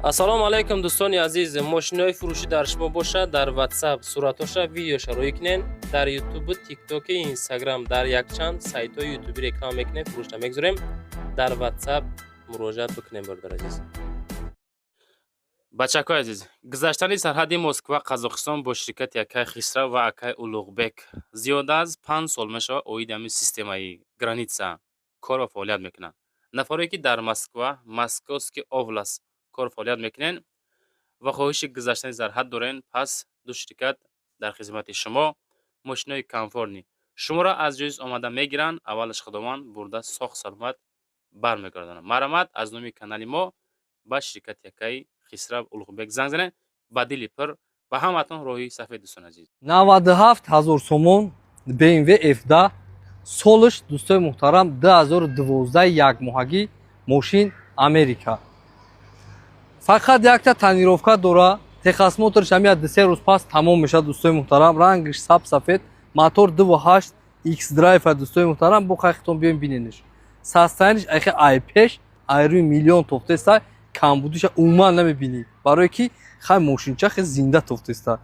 Ассалому алайкум, дӯстони азиз. Мошинои фурӯшӣ дар шумо бошад, дар WhatsApp суратоша, видеоша рӯй кунен. Дар Ютубу, Тиктоки, Инстаграм, дар якчанд сайтҳои ютубӣ реклама мекунем, фурӯшта мегузорем. Дар WhatsApp муроҷиат бикунем, бародари азиз. Бачакҳои азиз, гузаштани сарҳади Москва, Қазоқистон бо ширкати акай Хисрав ва акай Улуғбек. Зиёда аз 5 сол мешавад, оиди ҳамин системаи граница кор ва фаъолият мекунанд. Нафаре ки дар Москва, Московский область кор фаъолият мекунед ва хоҳиши гузаштани сарҳад дорен, пас ду ширкат дар хизмати шумо. Мошинои комфортный шуморо аз ҷойи омада мегиранд, аввалаш Худованд, бурда соғ саломат бармегардонанд. Марҳамат, аз номи канали мо ба ширкати акаи Хисрав, Улуғбек занг занед. Ба дили пур ба ҳаматон роҳи сафед, дӯстони азиз. 97 ҳазор сомон BMW F10, солаш, дӯстои муҳтарам, 2012, якмоҳагӣ. Мошин Америка, фақат якта тонировка дора, техосмотрш ҳами як 2-3 рӯз пас тамом мешавад. Дӯстои муҳтарам, рангиш саб сафед, мотор 2.8 X-Drive. Дӯстои муҳтарам, бо хайхтон биёем, бинениш. Состояниш айхе ай пеш, ай рӯи миллион тофтеста, камбудиша умуман намебинӣ, барое ки хай мошинча хе зинда тофтеста.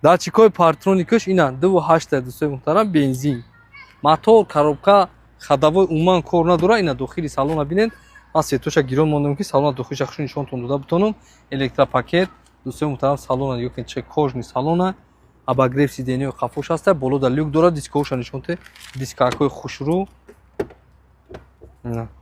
Датчикҳои парктроникаш ина, 2.8, дӯстои муҳтарам, бензин, мотор, коробка, ходовой умуман кор надора. Ина, дохили салона бинед. Ман светоша гирон мондам, ки салона дохилиша хуш нишонтон дода бутонам. Электропакет, дӯстои муҳтарам, салона нигоҳ кунед, че кожаный салона, обогрев сиденьяи қафош ҳаста, боло да люк дорад. Дискоша нишонте, дискакҳои хушрӯ,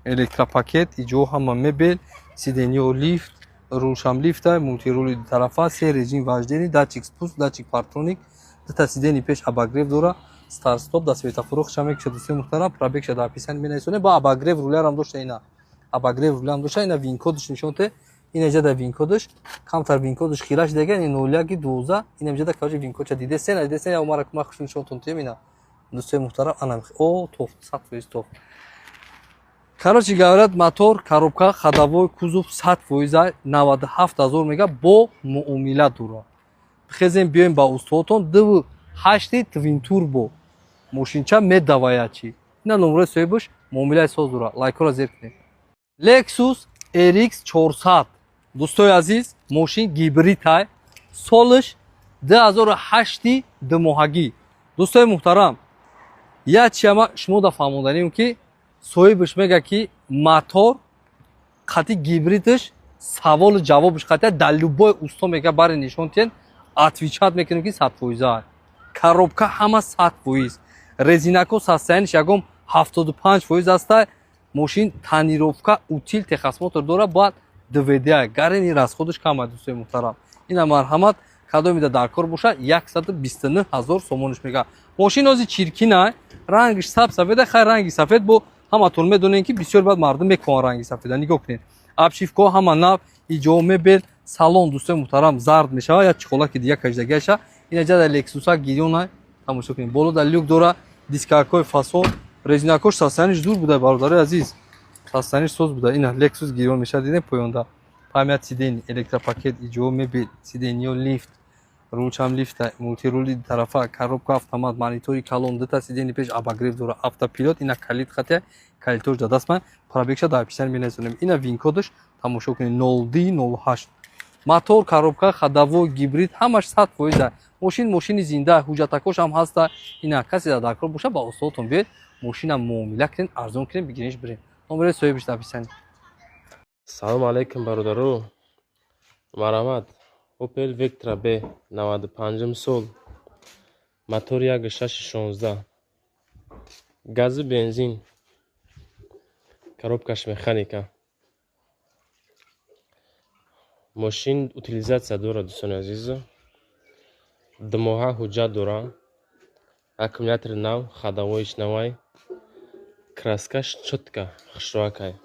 электропакет, иҷо ҳама мебел, сиденьё лифт, рулшам лифта, мультирули дутарафа, се режим вождения, датчик спуск, датчик парктроник, дута сиденьи пеш обогрев дора, старт стоп, да светофоро хуша мекушад. Дӯстои муҳтарам, пробегша дар описание менависонем. Ба обогрев рулярам дошта, ина, обогрев рулям дошта. Ина, винкодш нишонте, ина ҷада винкодш камтар, винкодш хираш дега, ин 01 12. Ина ҷада кажи винкодша дидесен, дидесен. Я умара кума хуш нишонтон тием. Ина, дӯстои муҳтарам, ана о тофт, 100% тофт. Короче говорят, мотор, коробка, ходовой, кузов 100%. 97 ҳазор мега, бо муомила дора. Бихезем, биёем ба устодотон. 2.8 твин турбо мошинча медавая чи. Ина номерои соҳибаш, муомилаи соз дора. Лайкҳоро зер кунед. Lexus RX 400, дӯстои азиз, мошин гибрид ай, солаш 2008, думоҳагӣ. Дӯстои муҳтарам, як чиама шумо да фаҳмонданем, ки соҳибаш мега, ки мотор қати гибридаш саволу ҷавобаш қатия дар любой усто мега, баре нишон тиҳен, отвечать мекунем, ки 100%. Коробка ҳама 100%, резинако состояниш ягон 75% аста. Мошин тонировка, утил, техосмотр дора, бояд ДВД, гарени расходаш кам. Дӯстои муҳтарам, ина марҳамат, кадомида дар кор боша, 129 ҳазор сомониш мега. Мошин ози чиркина, рангиш саб сафеда. Хай, ранги сафед бо ҳаматон медонем, ки бисёр баъд мардум мекунанд ранги сафеда. Нигоҳ кунед, обшивкаҳо ҳама нав, иҷо мебел, салон, дӯстои муҳтарам, зард мешава, як чиқолаки дига кашидагаша. Ина ҷада Лексуса гирёна тамошо кунед, боло да люк дора, дискакҳои фасон, резинакош состояниш дур буда, бародарои азиз, состояниш соз буда. Ина Лексус гирён мешавад, дидем, поёнда память сидений, электропакет, иҷо мебел, сиденьё лифт, рулчам лифта, мультирули тарафа, коробка автомат, монитори калон, дута сиденьи пеш обогрев дора, автопилот. Ина калид хатя, калидтош да даст ман, пробегша дар описание менависонем. Ина винкодаш тамошо кунед, 0D 08. Мотор, коробка, ходовой, гибрид ҳамаш 100%. Мошин мошини зинда, ҳуҷҷатакош ҳам ҳаста. Ина, касе дар кор боша, ба устодотон биёед, мошина муомила кунед, арзон кунед, бигиренш, бирем. Номери соҳибиш дар описание. Салому алайкум, бародаро. Марҳамат, Opel Vectra B, 95 сол, мотор 1.6 16, газу бензин, коробкаш механика. Мошин утилизация дорад, дӯстони азиз, 2 моҳа ҳуҷҷат дора, аккумулятори нав, ходовоиш навай, краскаш чётко, хушроакай,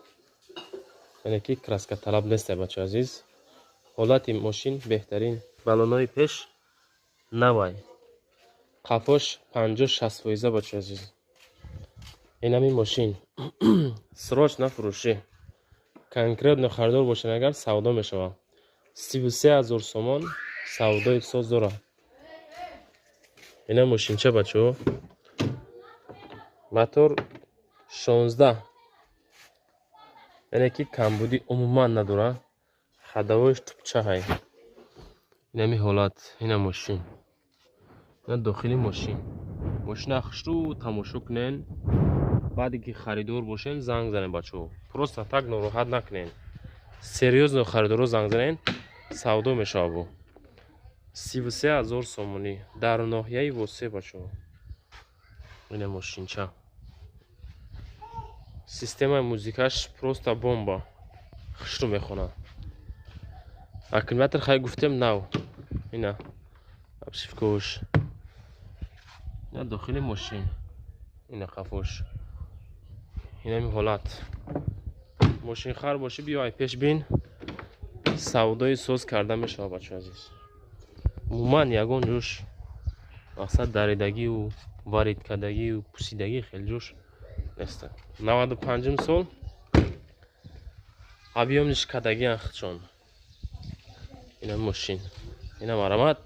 яъне ки краска талаб нестай. Бачаи азиз, ҳолати мошин беҳтарин, баллонҳои пеш навай, қафош 50-60%. Бачаи азиз, инами мошин срочно фурӯшӣ, конкретно харидор бошед агар, савдо мешавад. 33 ҳазор сомон савдои соз дорад ина мошинча, бачаҳо. Мотор 16, яъне ки камбудӣ умуман надорад. Ходовойш тупчаҳай. Инами ҳолат, ина мошин. Ина дохили мошин. Мошина хушрӯ тамошо кунен. Баъде ки харидор бошен, занг занен, бачаҳо. Просто так нороҳат накунен. Серьёзно харидоро занг занен, савдо мешавад бо. 33 000 сомонӣ дар ноҳияи Восе, бачаҳо. Ина мошинча. Системаи музикаш просто бомба. Хушрӯ мехонад. Аккумулятор, хай, гуфтем, нав. Ина обшивкош. Ина дохили мошин. Ина қафош. Инами ҳолат. Мошинхар бошӣ, биё, ай пеш бин. Савдои соз карда мешавад, бачаҳои азиз. Умуман ягон ҷош, мақсад, даридагию варидкардагию пусидагӣ хеле ҷош неста. 95-ум сол, объёмниш кардагиан худшон. Ина мошин. Ина марамат.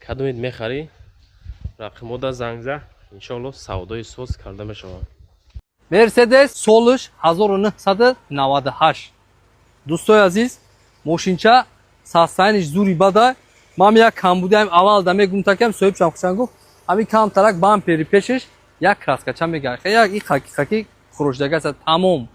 Кадомед мехарӣ, рақимода занг за, иншоалло савдои соз карда мешавад. Мерседес, солиш 1998. Дӯстои азиз, мошинча состояниш зури бада. Ман як камбудиам аввал да мегум такам, соҳибшам хушан гуфт, ҳамин камтарак бампери пешеш як краскача мега. Як и хаки хаки хурӯшдагаса, тамом.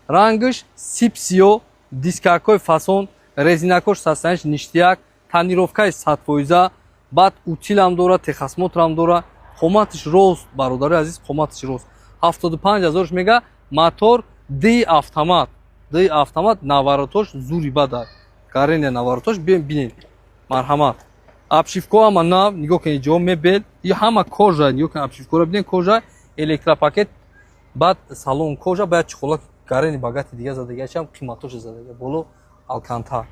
Рангш сип сиё, дискакҳои фасон, резинакош состояниш ништяк, тонировкаи 100%, баъд утилам дора, техосмотрам дора, қоматиш рост, бародарои азиз, қоматиш рост. 75 ҳазорш мега, мотор ди автомат, ди автомат, наворотош зури бада. Гарения наворотош бием бинед. Марҳамат. Обшивко ҳама нав, нигоҳ кунед, ҷо мебел, и ҳама кожа, нигоҳ кунед, обшивкоро бинед, кожа, электропакет, баъд салон кожа, бояд чехола гарени багати дига задагиашам, қиматоша задага. Боло алкантар.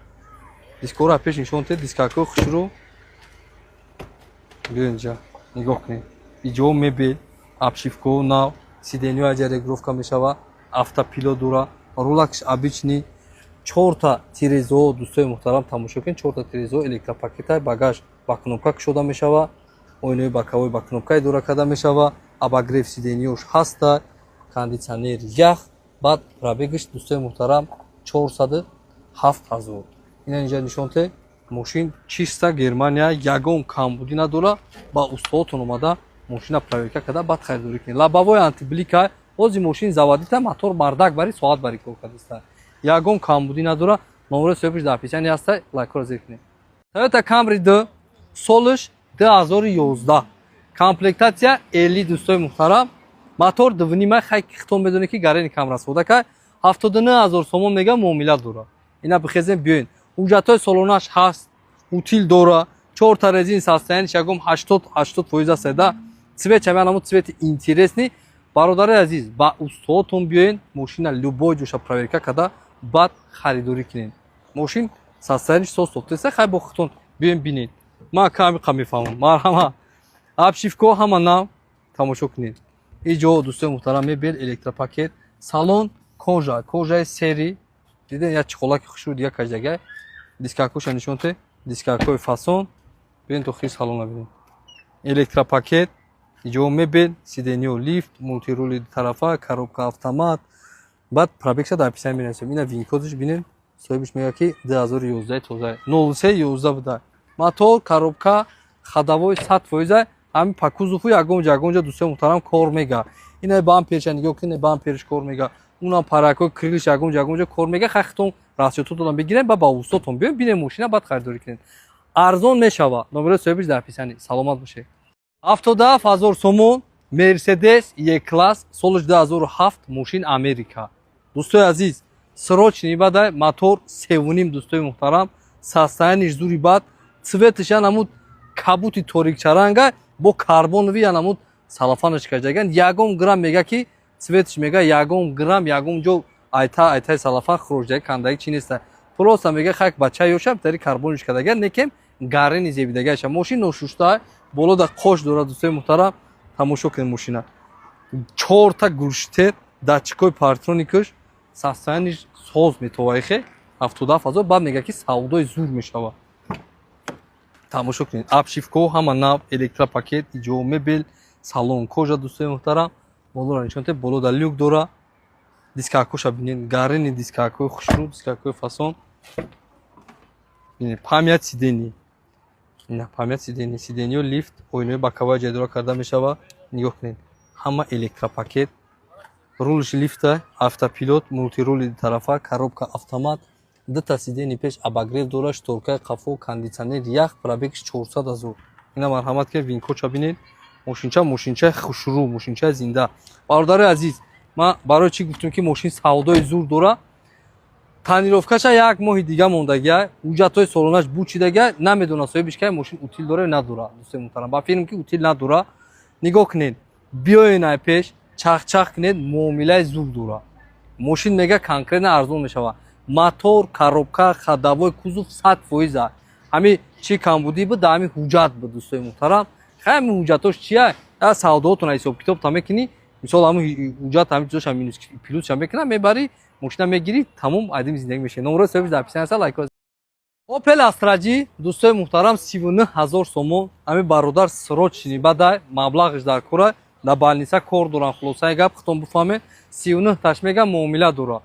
Дискора пеш нишон тед, дискако хушрӯ. Биё инҷа, нигоҳ кунед. Иҷо мебел, обшивко нав, сиденьё аҷа регулировка мешава, автопилот дора, рулакш обычный, чорта тирезо, дӯстои муҳтарам, тамошо кунед, чорта тирезо, электропакета, багаж ба кнопка кушода мешава, оинаи боковой ба кнопка идора карда мешава, обогрев сиденьёш ҳаста, кондитсионер ях, баъд пробегаш, дӯстои муҳтарам, 407 000. Ина инҷа нишон те, мошин чиста, Германия, ягон камбудӣ надора. Ба устоотон омада, мошина проверка карда, баъд харидорӣ кунед. Лобовой антиблика, ҳози мошин заводита, мотор бардак бари соат бари кор кардиста, ягон камбудӣ надора. Номерои соҳибаш дар описание ҳаста, лайкҳоро зер кунед. Toyota Camry 2, солиш 2011, комплектация LE, дӯстои муҳтарам, мотор дувнима. Хай, хитон медонед, ки гарени камрасода кай. 79 000 сомон мега, муомила дора. Ина бихезем, биёен. Ҳуҷҷатҳои солонааш ҳаст, утил дора, чорта резин, состояниш ягом 80-80% аст да. Цвет чами анамо цвети интересный. Бародари азиз, ба устоотон биёен, мошина любой ҷоша проверка карда, баъд харидорӣ кунед. Мошин состояниш соз тофтеса, хай, бо худтон биёен, бинед. Ман камиқа мефаҳмам. Марҳамат. Обшивко ҳама нав, тамошо кунед. Иҷо, дӯстои муҳтарам, мебел, электропакет, салон кожа, кожаи сери. Диден, як чиқолаки хушрӯ дига каждагай. Дискакоша нишон те, дискакҳои фасон. Биёен, дохили салона бинед. Электропакет, иҷо мебел, сиденьё лифт, мультирули тарафа, коробка автомат. Баъд пробегша дар описание менависем. Ина вин-кодаш бинед, соҳибаш мегӯяд, ки 2011 тоза, 03 11 буда. Мотор, коробка, ходовой 100%, ҳамин по кузову ягонҷа ягонҷа, дӯстои муҳтарам, кор мега. Ина бамперша нигоҳ кунед, бамперш кор мега, унам паракҳои крылиш ягонҷа ягонҷа кор мега. Хай, хитон расчётотонам бигирем, ба устотон биёем, бинем мошина, баъд харидорӣ кунед. Арзон мешава. Номерои соҳибаш дар описание. Саломат бошед. 77 000 сомон, Мерседес Е класс, соли 2007, мошин Америка. Дӯстои азиз, срочный бадай, мотор севуним, дӯстои муҳтарам, состояниш зури бад, цветаш янамуд кабути торикчаранга, бо карбонови янамуд салафанаш кардаган. Ягон грамм, мега, ки цветаш, мега, ягон грамм ягон ҷо айта айтаи салафан хурӯшдаги кандаги чи неста. Просто, мега, хак бача ёша тари карбониш кардаган, некем гарени зебидагаша. Мошин ношушта, боло да қош дорад. Дӯстои муҳтарам, тамошо кунед мошина. Чорта глушитель, датчикҳои парктроникаш, состояниш соз метовайхе. 77 000, баъд мега, ки савдои зур мешавад. Тамошо кунед, обшивкаҳо ҳама нав, электропакет, иҷо мебел, салон кожа. Дӯстои муҳтарам, болоро нишон те, боло да люк дора. Дискакоша бинед, гарени дискакҳои хушрӯ, дискакҳои фасон. Бинед, память сидений, ина память сидений, сиденьё лифт, оинаи боковой ҷайдора карда мешава. Нигоҳ кунед, ҳама электропакет, рулш лифта, автопилот, мультирули тарафа, коробка автомат, дута сиденьи пеш обогрев дора, шторкаи қафо, кондитсионер, ях, пробегш 400 000. Ина марҳамат ки вин-кодша бинед. Мошинча, мошинчаи хушрӯ, мошинчаи зинда. Бародари азиз, ман барои чӣ гуфтам, ки мошин савдои зур дора? Тонировкаша як моҳи дига мондагия, ҳуҷҷатҳои солонаш бучидагия, намедонам соҳибиш кай. Мошин утил дора ё надора, дӯстои муҳтарам? Ба филм ки утил надора. Нигоҳ кунед, биёен ай пеш, чахчах кунед, муомилаи зур дора. Мошин мега конкретно арзон мешавад. Мотор, коробка, ходовой, кузов 100%-а. Ҳами чӣ камбудӣ буд? Дар ҳами ҳуҷҷат буд, дӯстои муҳтарам. Хай, ҳами ҳуҷҷатош чия? Я савдоотона ҳисоб китоб та мекунӣ, мисол, ҳами ҳуҷҷат, ҳами чизоша минус плюсша мекунам, мебарӣ, мошина мегирӣ, тамом, айдими зиндагӣ мешавӣ. Номерои соҳибиш дар описание аст, лайк. Опел Астра Ҷи, дӯстои муҳтарам, 39 000 сомон. Ҳами бародар срочный бадай, маблағиш дар кора, дар больница кор дорам. Хулосаи гап, худтон бифаҳмед, 39 таш мегам, муомила дора.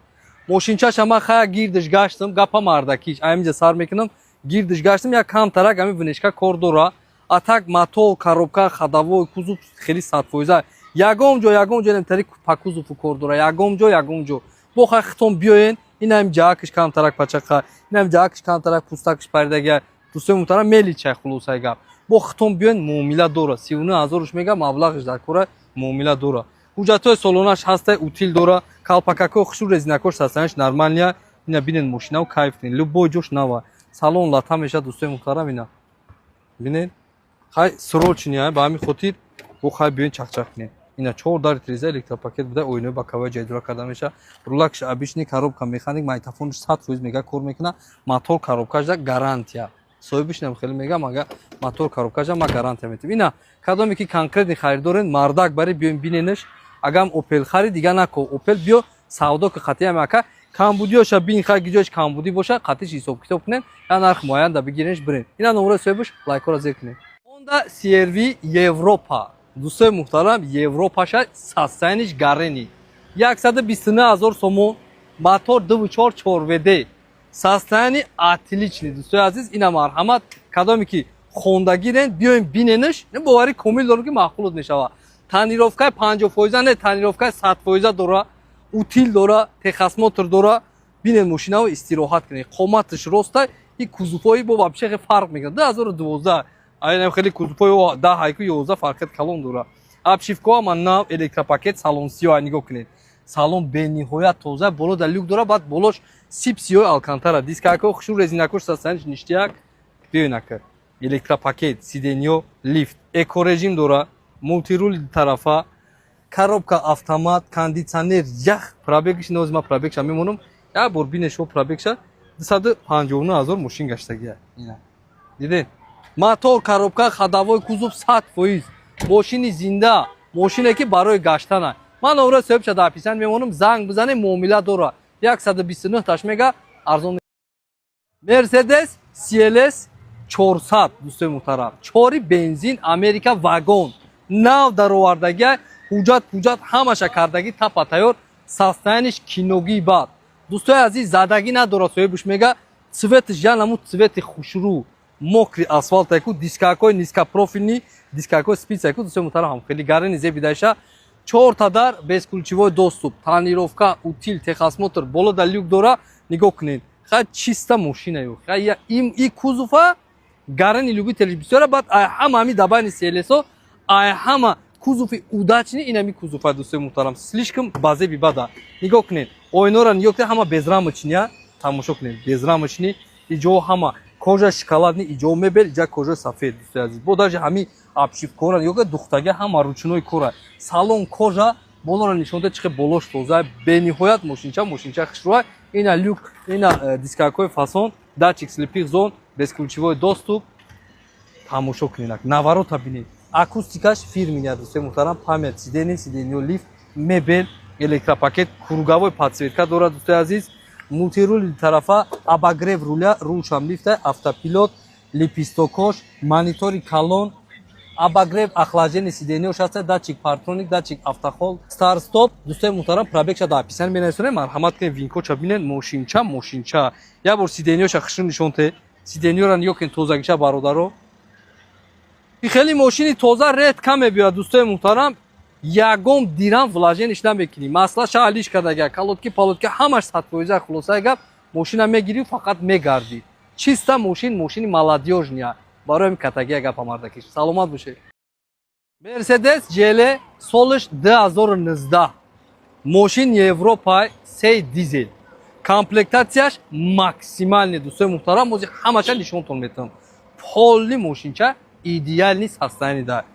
Мошинчаша ман хая гирдиш гаштам, гапа мардакиш, аймиҷа сар мекунам, гирдиш гаштам, як камтарак ами внешка кор дора. А так мотор, коробка, ходовой, кузов хеле 100%-а. Ягон ҷо, ягон ҷо намтари по кузову кор дора, ягон ҷо, ягон ҷо. Бо хай хитон биёен, инам ҷаакиш камтарак пачақа, инам ҷаакиш камтарак пустакиш паридагия. Дӯстои муҳтарам, меличай. Хулосаи гап, бо хитон биёен, муомила дора. 39 ҳазоруш мега, маблағиш дар кора, муомила дора. Ҳуҷҷатҳои солонаш ҳаста, утил дора, калпакакҳои хушрӯ, резинакош состояниш нормальный. Ина бинед мошинаву кайф кунед, любой ҷош нава, салон лата мешавад, дӯстои муҳтарам. Ина бинед, хай срочный, ба ҳамин хотир бо хай биёен, чахчах кунед. Ина чор дари тиреза, электропакет буда, оинаи боковой ҷайдора карда мешавад, рулакш обычный, коробка механик, магнитофонш 100% мега кор мекунад. Мотор, коробкашда гарантия, соҳибиш нам хеле мега, мага мотор, коробкаша ма гарантия метем. Ина кадоме ки конкретный харидорен, мардак бари биёен, биненаш. Агам Опел хари, дига нако, Опел биё, савдо ки қатиам ака, камбудиёша бин, хай гиҷош камбудӣ боша, қатиш ҳисоб китоб кунем, я нарх муайян да бигиренш, бирен. Ина номерои соҳибиш, лайкҳоро зер кунед. Honda CR-V Европа, дӯстои муҳтарам, Европаша, состояниш гарени, 129 000 сомон, мотор 2.4, 4 ВД, состояние отличный. Дӯстои азиз, ина марҳамат, кадоме ки хондагирен, биёем, биненаш, боварӣ комил дорам, ки маъқулот мешавад. Тонировкаи 50%-а не, тонировкаи 100%-а дора, утил дора, техосмотр дора. Бинед мошинао, истироҳат кунед. Қоматаш роста и кузовҳои бо вообще хеле фарқ мекунад. 2012 айнам хеле кузовҳои 10 ҳайку 11 фарқият калон дора. Обшивкаҳо ама нав, электропакет, салон сиёҳ, нигоҳ кунед, салон бениҳоят тоза, боло да люк дора, баъд болош сип сиёҳ алкантара, дискакҳо хушрӯ, резинакош состояниш ништяк. Биёнака, электропакет, сиденьё лифт, экорежим дора, мультирули тарафа, коробка автомат, кондитсионер, ях. Пробегш нозима, пробегша мемонам, як бор бинед шумо пробегша, 259 000 мошин гаштагия. Ина дидед, мотор, коробка, ходовой, кузов 100%. Мошини зинда, мошине ки барои гаштана. Ман номерои соҳибша дар описание мемонам, занг бизанед, муомила дора. 129 таш мега, арзон. Мерседес CLS 400, дӯстои муҳтарам, чори бензин, Америка, вагон, нав даровардагия, ҳуҷҷат пуҷҷат ҳамаша кардагӣ, тапа тайёр, состояниш киногии бад. Дӯстои азиз, задагӣ надорад, соҳибуш мега. Цветш я намуд цвети хушрӯ, мокрый асфалтайку, дискакҳои низкопрофильный, дискакҳои спицайку. Дӯстои муҳтарам, ҳам хеле гарени зебидайша. Чорта дар, бесключевой доступ, тонировка, утил, техосмотр, боло да люк дора. Нигоҳ кунед, хай чиста мошинаю, хай и кузова гарани любителиш бисёра. Баъд ай ҳама ҳами дабайни селесо, ай ҳама кузови удачный инами кузова. Дӯстои муҳтарам, слишком базеби бада. Нигоҳ кунед, оинора нигоҳ кунед, ҳама безрамочный, тамошо кунед, безрамочный. Иҷо ҳама кожа шоколадный, иҷо мебел, иҷа кожа сафед. Дӯстои азиз, бо даже ҳами обшивкора нигоҳ кунед, духтага ҳама ручной кора, салон кожа, болоро нишон дед, чихе болош тоза, бениҳоят мошинча, мошинча хушрӯа. Ина люк, ина дискакҳои фасон, датчик слепых зон, бесключевой доступ. Тамошо кунед, наворота бинед, акустикаш фирменный. Дӯстои муҳтарам, память сидений, сиденьё лифт, мебел, электропакет, круговой подсветка дорад. Дӯстои азиз, мультирули тарафа, обогрев руля, рулшам лифта, автопилот, лепестокош, монитори калон, обогрев, охлаждение сиденьёш ҳаста, датчик парктроник, датчик автохолд, старт стоп. Дӯстои муҳтарам, пробегша дар описание менависонем, марҳамат кунед, вин-кодша бинед. Мошинча, мошинча як бор сиденьёша хушрӯ нишон те. Сиденьёра нигоҳ кунед, тозагиша, бародаро. И хеле мошини тоза редко мебиёяд, дӯстои муҳтарам. Ягон дирам вложениш намекунӣ, маслаша алиш кардага, колодки, палодки ҳамаш 100%. Хулосаи гап, мошина мегирӣ, фақат мегардӣ. Чиста мошин, мошини молодёжный. Барои ҳамин катагия гапа мардакиш. Саломат бошед. Мерседес GL, солиш 2019, мошин Европа, сей дизел, комплектатсияш максимальный. Дӯстои муҳтарам, ози ҳамаша нишонтон метавам. Полный мошинча идеальный состояние да,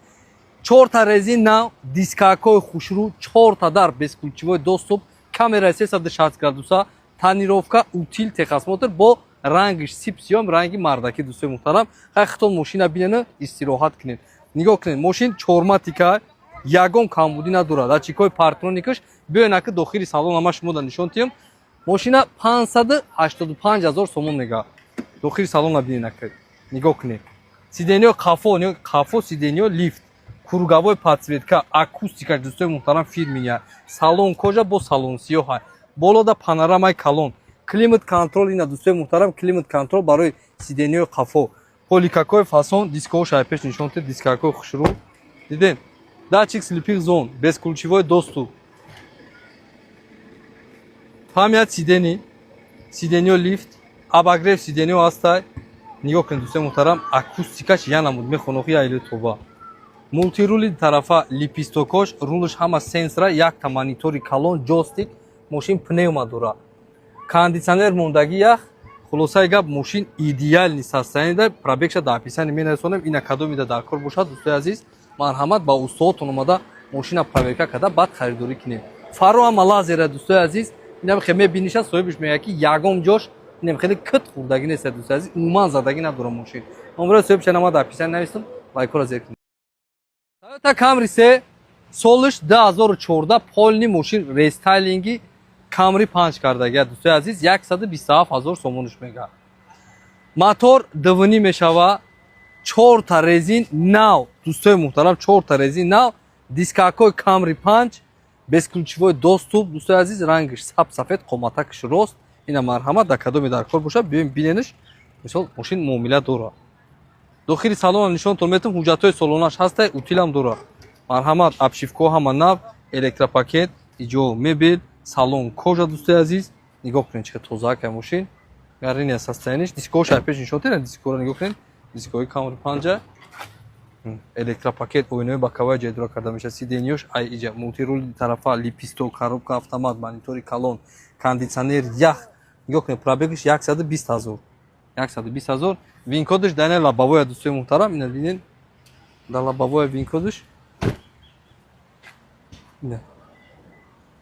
чорта резин нав, дискакҳои хушрӯ, чорта дар, бесключевой доступ, камераи 360 градуса, тонировка, утил, техосмотр, бо рангиш сип сиём, ранги мардакӣ. Дӯстои муҳтарам, хай хитон мошина бинена, истироҳат кунед. Нигоҳ кунед, мошин чорматика, ягон камбудӣ надорад, датчикҳои парктроникаш. Биёен, аки, дохили салон ама шумо нишон тиҳам. Мошина 585 ҳазор сомон мега. Дохили салона бинен, аки, нигоҳ кунед. Сиденьё қафо, қафо сиденьё лифт, круговой подсветка, акустика, дӯстои муҳтарам, фирменный. Салон кожа, бо салон сиёҳа, болода панорамаи калон, климат контроль. Ина, дӯстои муҳтарам, климат контроль барои сиденьёи қафо, поликакҳои фасон, дискҳо шайпеш нишон тед, дискакҳои хушрӯ дидем, датчик слепых зон, бесключевой доступ, память сидений, сиденьё лифт, обогрев сиденьё ҳастай. Нигоҳ кунед, дӯстои муҳтарам, акустикаш янамуд мехонохи яйле тоба. Мультирули тарафа, лепестокош, рулш ҳама сенсора, якта монитори калон, ҷойстик. Мошин пневма дора, кондитсионер мондагӣ, ях. Хулосаи гап, мошин идеальный состояние да. Пробегша дар описание менависонем. Ина, кадомида дар кор бошад, дӯстои азиз, марҳамат, ба устоотон омада, мошина проверка карда, баъд харидорӣ кунем. Фаро ҳама лазера, дӯстои азиз. Инам хе мебиниша, соҳибаш мегӯяд, ки ягон ҷош инам хеле кит хӯрдагӣ нест, дӯстои азиз, умуман задагӣ надора мошин. Номерои соҳибша нама дар описание нависам, лайкҳоро зер кунед. Toyota Camry се, солиш 2014, полный мошин, рестайлинги, Camry 5 кардагия. Дӯстои азиз, 127 ҳазор сомониш мега. Мотор дувнӣ мешава, чорта резин нав, дӯстои муҳтарам, чорта резин нав, дискакҳои Camry 5, бесключевой доступ. Дӯстои азиз, рангиш саб сафед, қоматакиш рост. Ина, марҳамат, дар кадоме дар кор бошад, биёем, бинениш. Мисол, мошин муомила дорад. Дохили салона нишонтон метавон, ҳуҷҷатҳои солонаш ҳастай, утилам дорад. Марҳамат, обшивкаҳо ҳама нав, электропакет, иҷо мебел, салон кожа. Дӯстои азиз, нигоҳ кунед, чӣ тозаакай мошин, гарини состояниш. Дискҳо шайпеш нишон тена, дискҳоро нигоҳ кунед, дискҳои Камри панҷа, электропакет, оинаҳои боковая ҷайдура карда мешавад, сиденьёш ай иҷа, мультирули тарафа, лепесток, коробка автомат, монитори калон, кондитсионер, ях. Нигоҳ кунед, пробегш 120 ҳазор, 120 ҳазор. Винкодаш дар ина лобовоя, дӯстои муҳтарам, ина бинед, дар лобовоя винкодаш. Ина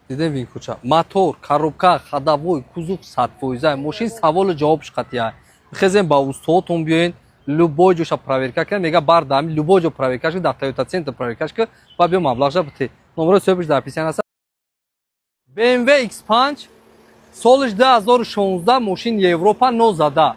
дидем винкодша. Мотор, коробка, ходовой, кузов 100%. Мошин саволу ҷавобш қатъия. Хезем, ба устоотон биёен, любой ҷоша проверка кунед. Мега бардами, любой ҷо проверка ш, дар Тойота Центр проверка ш ки, ба биё, маблағша бите. Номерои соҳибаш дар описание аст. BMW X5, солиш 2016, мошин Европа, нозада.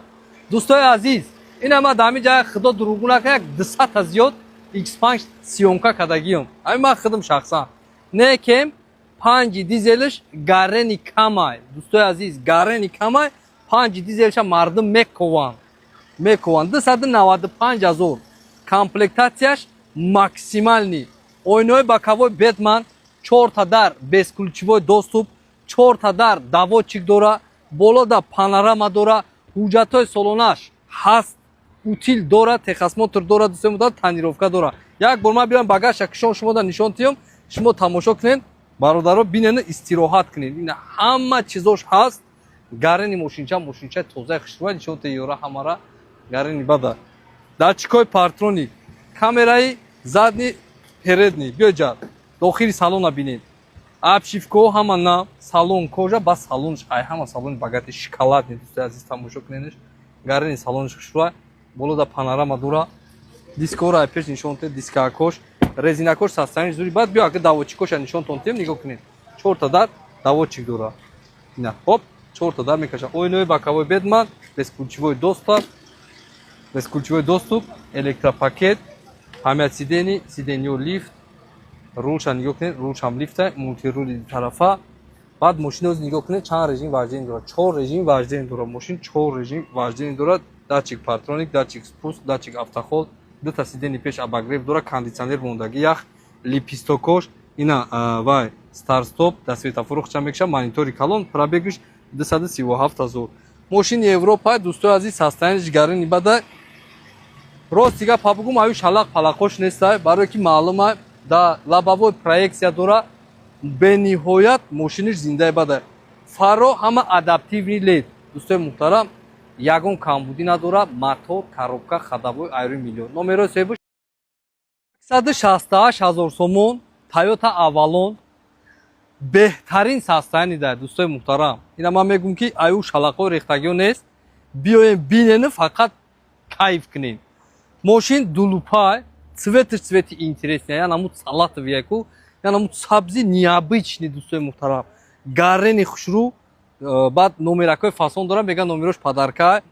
Дӯстои азиз, ина ма дар ҳамин ҷая, худо дурӯғ накунад, як дусата зиёд X5 съёмка кардагиём. Ҳамин ман худам шахсан. Не кем панҷи дизелш гарени камай. Дӯстои азиз, гарени камай, панҷи дизелша мардум мекованд, мекованд. 295 ҳазор, комплектатсияш максимальный, ойнаҳои боковой Бэтмен, чорта дар, бесключевой доступ, чорта дар, доводчик дора, болода панорама дора, ҳуҷҷатҳои солонаш ҳаст, утил дора, техосмотр дора, дӯстои муҳтарам, тонировка дора. Як бор ман биём, багажша кишон, шумода нишон тиём, шумо тамошо кунед, бародаро, бинену истироҳат кунед. Ина, ҳама чизош ҳаст. Гарени мошинча, мошинчаи тозаи хушрӯа. Нишон те ёра ҳамара, гарени бада. Датчикҳои парктроник, камераи задний, передний. Биё ҷар, дохили салона бинед. Обшивкаҳо ҳама нав, салон кожа, ба салонш ай ҳама салони богатый, шоколадный. Дӯстои азиз, тамошо кунедш, гарени салонш хушрӯа, болода панорама дора. Дискҳоро ай пеш нишон те, дискакош, резинакош состояниш зури. Баъд биё, ака, доводчикоша нишонтон тем. Нигоҳ кунед, чорта дар, доводчик дора. Ина, хоп, чорта дар мекаша. Ойнаҳои боковой Бэтмен, бесключевой доступ, бесключевой доступ, электропакет, память сидений, сиденьё лифт. Рулша нигоҳ кунед, рулшам лифта, мультирули тарафа. Баъд мошиноз нигоҳ кунед, чанд режим вождение дорад? Чор режим вождение дорад мошин, чор режим вождение дорад. Датчик парктроник, датчик спуск, датчик автохолд, дута сиденье пеш обогрев дора, кондитсионер мондагӣ ях, лепесток ош ина, вай старт-стоп, да светофор хча мекша, монитори калон. Пробег иш 237 ҳазор. Мошини Европа, дӯстои азиз, состояние ш гарини бада. Рост дига пабугум, аю шалақ палақош нестай, барое ки маълума, да лобовой проекция дора. Бениҳоят мошиниш зиндаи бада. Фаро ҳама адаптивный лед, дӯстои муҳтарам, ягон камбудӣ надора. Мотор, коробка, ходовой айрӯи миллион. Номерои соҳибаш. 168 ҳазор сомон Тойота Авалон, беҳтарин состояние да, дӯстои муҳтарам. Ина ман мегӯм, ки аю шалақҳои рехтагиҳо нест. Биёем, бинену фақат кайф кунем. Мошин дулупай, цвет иш цвети интересный, я намуд салатовый яку, я намуд сабзи необычный, дӯстои муҳтарам, гарени хушрӯ. Баъд номеракҳои фасон дорам, меган номерош подарка.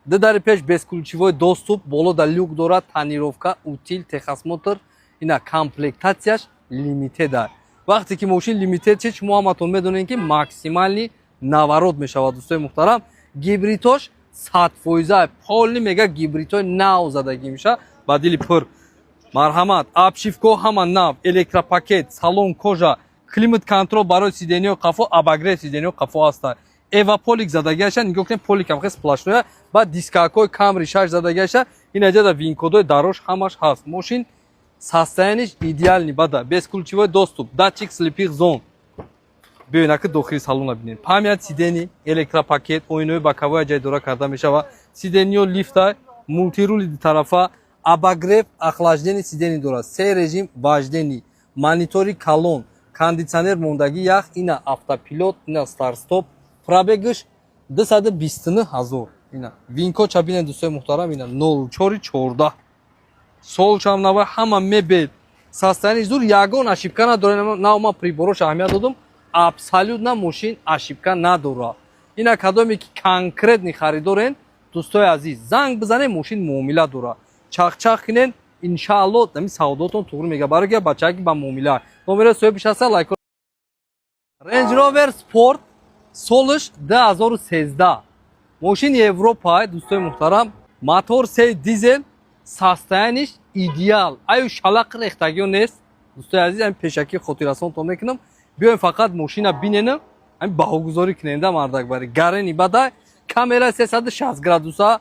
Ду дари пеш бесключевой доступ, боло да люк дорад, тонировка, утиль, техосмотр. Ина комплектация ш лимитед а. Вақте ки мошин лимитед шид, шумо ҳаматон медонед, ки максимальный наворот мешавад, дӯстои муҳтарам. Гибридош 100%, полный, мега гибридҳои нав задагӣ меша. Ба дили пур марҳамат. Обшивка ҳо ҳама нав, электропакет, салон кожа, климат контроль барои сиденье ҳои қафо, обогрев сиденье ҳои қафо ҳаста. Эва полик задагиаша, нигоҳ кунед, поликам хел сплошной я. Баъд дискакҳои Камри шаш задагиаша. Ин аҷада VIN-код ои дарош ҳамаш ҳаст. Мошин состояние ш идеальный бада, бесключевой доступ, датчик слепых зон. Биёед, аки дохили салона бинед. Память сидений, электропакет, оинои боковой ҷай дора карда мешава, сиденье ё лифта, мультирули дутарафа, обогрев, охлаждение сидений дорад, се режим вождения, монитори калон, кондитсионер мондагӣ ях. Ина автопилот, ина старт-стоп. Пробег иш 229 ҳазор. Ина VIN-код ча бинед, дӯстои муҳтарам, ина 04 14, солшам нава, ҳама мебел, состояние зур, ягон ошибка надора. Нав ман прибор ош аҳамият додум, абсолютно мошин ошибка надора. Ина кадоме ки конкретный харидорен, дӯстои азиз, занг бизанед, мошин муомила дора. Чахчах кунен, иншаалло, ами савдотон туғри мега, барои ки бачаки ба муомила. Номери соҳибиш ҳаста, лайк. Range Rover Sport, солиш 2013, мошини Европа, дӯстои муҳтарам, мотор се дизел, состояние ш идеал, аю шалақ рехтагиё нест, дӯстои азиз. Ами пешакӣ хотиррасонтон мекунам, биёем, фақат мошина биненам, ами баҳогузорӣ кунем да. Мардакбари гарени бада, камера 360 градуса,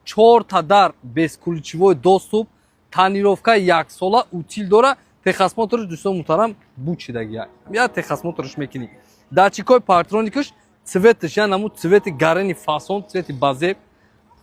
чорта дар бесключевой доступ, тонировка яксола, утиль дора, техосмотр ш, дӯстони муҳтарам, бучидагия, я техосмотр ш мекунӣ. Датчик ҳои парктроник ш, цвет ш я намуд цвети гарени фасон, цвети базеб.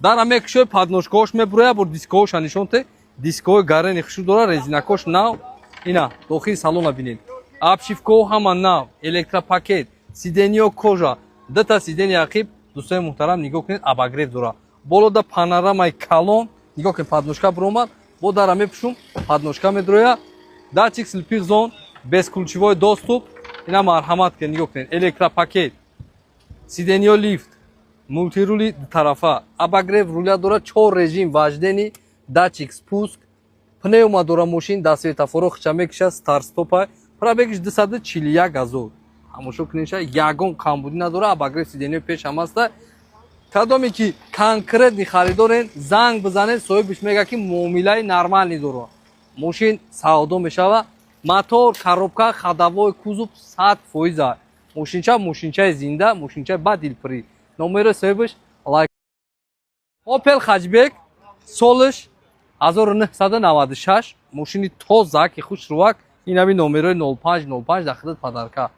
Дара мекушои, подножка ҳош мебуроя. Бур дискоҳоша нишон те, дискоҳои гарени хушур дора, резинакош нав. Ина дохили салона бинед, обшивка ҳо ҳама нав, электропакет, сиденье ё кожа, дута сиденье ақиб, дӯстони муҳтарам, нигоҳ кунед, обогрев дора, болода панорамаи калон. Нигоҳ кунед, подножка биромад, бо дара мепӯшум, подножка медроя, датчик слепых зон, бесключевой доступ. Ина марҳамат кунед, нигоҳ кунед, электропакет, сиденье ё лифт, мультирули дутарафа, обогрев руля дора, чор режим вождения, датчик спуск, пневма дора мошин, да светофоро хича мекиша, старт-стоп а. Пробег иш 241 ҳазор. Ҳамошо кунеша, ягон камбудӣ надора, обогрев сиденье пеш ҳам аста. Кадоме ки конкретный харидорен, занг бизанед, соҳибиш мега, ки муомилаи нормальный дора, мошин савдо мешава. Мотор, коробка, ходовой, кузов 100%. Мошинча мошинчаи зинда, мошинчаи ба дилпурӣ. Номери соҳибиш, лайк. Опел Хэтчбек, солиш 1996, мошини тоза ки хушрувак. Инами номерои 05 05, дар хидмат подарка.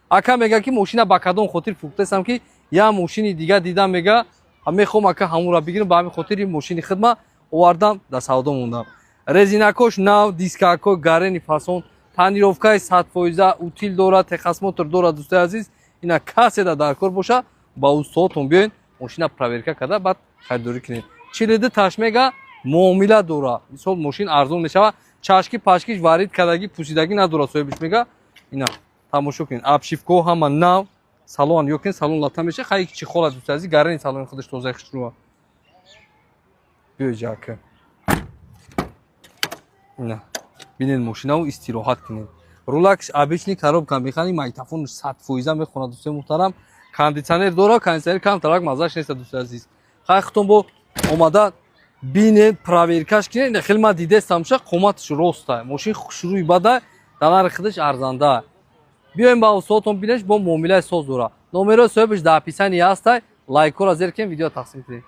Ака мега, ки мошина ба кадом хотир фурӯхтесам, ки я мошини дига дидам, мега, мехоҳам, ака, ҳамонро бигирам, ба ҳамин хотири мошини хидма овардам, дар савдо мондам. Резинакош нав, дискако гарени фасон, тонировка и 100%, утиль дорад, техосмотр дорад. Дӯстои азиз, ина каседа дар кор боша, ба устодотон биёен, мошина проверка карда, баъд харидорӣ кунед. 42 таш мега, муомила дора. Мисол, мошин арзон мешава. Чашки пашкиш варид кардагӣ, пӯсидагӣ надорад, соҳибиш мега. Ина тамошо кунед, обшивка ҳо ҳама нав, салон ё кунед, салон лата меша, хай чи холат. Дӯстои азиз, гарени салони худаш тозаи хушрӯа. Биёй ҷака, ина бинед мошинаву истироҳат кунед. Рулакш обычный, коробка механи, магнитофон 100% мехонад, дӯстои муҳтарам. Кондитсионер дора, кондитсионер камтарак маззаш неста, дӯстои азиз. Хай, хутон бо. Омада бинед, проверкаш кинед. Хеле ма дидестамша, қоматаш роста, мошин хушрӯи бада, дар нархи худаш арзанда. Биёем ба устодотон, бинеш, бо муомилаи соз дора. Номерои соҳибаш дар описании ҳастай. Лайкҳоро зер кунед, видео тақсим кунед.